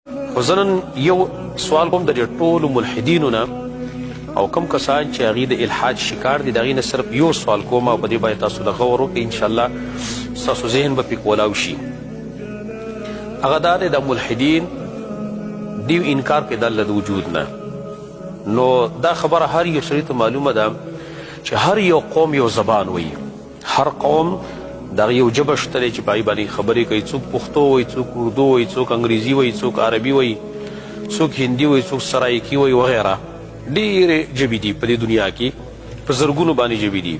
خو زه نن یو سوال کوم د دې ټولو ملحدینو نه او کوم کسان چې هغوی د الحاد شکار دي، د هغوی نه صرف یو سوال کوم او په دې باندې تاسو له غور وکړئ، ان شاء الله ستاسو ذهن به پرې کولاو شي. هغه دا دی، دا ملحدین دیو انکار کوي د الله د وجود نه. نو دا خبره هر یو سړي ته معلومه ده چې هر یو قوم یو زبان وایي. هر قوم دغه یو ژبه شته دی چې په هغې باندې خبرې کوي، څوک پښتو وایي، څوک اردو وایي، څوک انګریزي وایي، څوک عربي وایي، څوک هندي وایي، څوک سرایکي وایي وغیره. ډېرې ژبې دي په دې دنیا کې، په زرګونو باندې ژبې دي.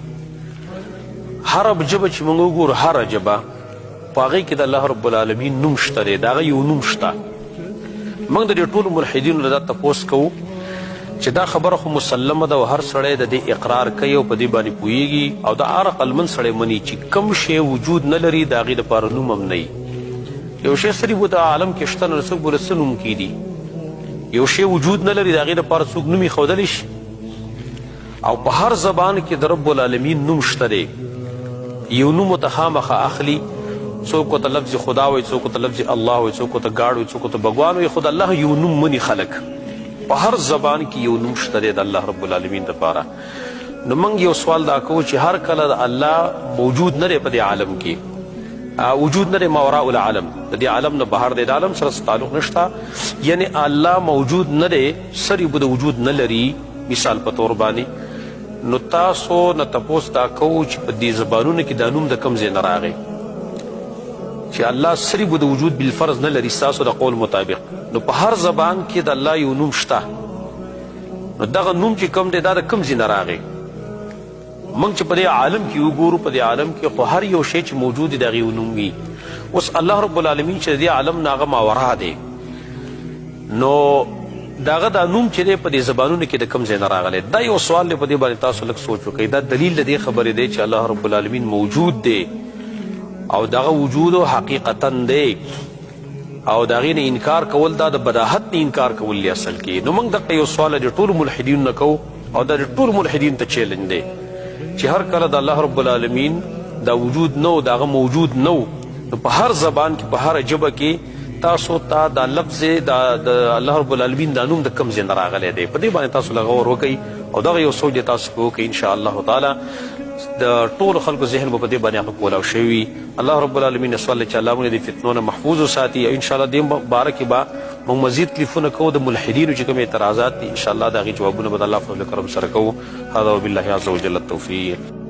هره ژبه چې موږ وګورو، هره ژبه په هغې کې د الله رب العالمین نوم شته دی، د هغه یو نوم شته. موږ د دې ټولو ملحدینو له دا تپوس کوو چې دا خبره خو مسلمه ده او هر سړی د دې اقرار کوي او په دې باندې پوهیږي او دا هر عقلمند سړی مني چې کوم شی وجود نه لري د هغې دپاره نوم هم نه وي. یو شی سړي بو د عالم کې شته نو څوک به له څه نوم کیدي؟ یو شی وجود نه لري د هغې دپاره څوک نوم ایښودلی شي؟ او په هر زبان کې د رب العالمین نوم شته دی، یو نوم ورته خامخا اخلي، څوک ورته لفظ خدا وایي، څوک ورته لفظ الله وایي، څوک ورته ګاډ وایي، څوک ورته بګوان وایي، خو د الله یو نوم مني خلک. په هر زبان کې یو نوم شته دی د الله رب العالمین دپاره. نو موږ یو سوال دا کوو چې هر کله د الله موجود نه دی په دې عالم کې، وجود نه دی ماوراء العالم، د دې عالم نه بهر دی، د عالم سره څه تعلق نشته، یعنی الله موجود نه دی، سری به د وجود نه لري مثال په تور باندې، نو تاسو نه تپوس دا کوو چې په دې زبانونو کې دا نوم د کوم ځای نه راغی چې الله سری به د وجود بالفرض نه لري ستاسو د قول مطابق؟ نو په هر زبان کې د الله یو نوم شته، نو دغه نوم چې کوم دی دا د کوم ځای نه راغی؟ موږ چې په دې عالم کې وګورو، په دې عالم کې خو هر یو شی چې موجود دی د هغې یو نوم وي. اوس الله رب العالمین چې د دې عالم نه هغه ماورا دی، نو د هغه دا نوم چې دی په دې زبانونو کې د کوم ځای نه راغلی؟ دا یو سوال دی، په دې باندې تاسو لږ سوچ وکړئ. دا دلیل د دې خبرې دی چې الله رب العالمین موجود دی او دغه وجود حقیقتا دی، او د هغې نه انکار کول دا د بداحت نه انکار کول دی اصل کې. نو موږ دغه یو سوال د ټولو ملحدینو نه کوو او دا د ټولو ملحدینو ته چیلنج دی چې هر کله د الله رب العالمین دا وجود نه و، د هغه موجود نه و، نو په هر زبان کې په هره ژبه کې تاسو ته دا لفظ دا د الله رب العالمین دا نوم د کوم ځای نه راغلی دی؟ په دې باندې تاسو لږ غور وکړئ او دغه یو سوچ دې تاسو کې وکړئ. ان شاء الله تعالی د ټولو خلکو ذهن به په دې باندې هغه کولاو شوی وي. الله رب العالمین سوال چې الله موږ د فتنو نه محفوظ وساتي، او ان شاء الله دې باره کې به موږ مزید تکلیفونه کوو، د ملحدینو چې کوم اعتراضات دي ان شاء الله د هغې جوابونه به د الله فضل کرم سره کوو. هذا وبالله عز وجل التوفیق.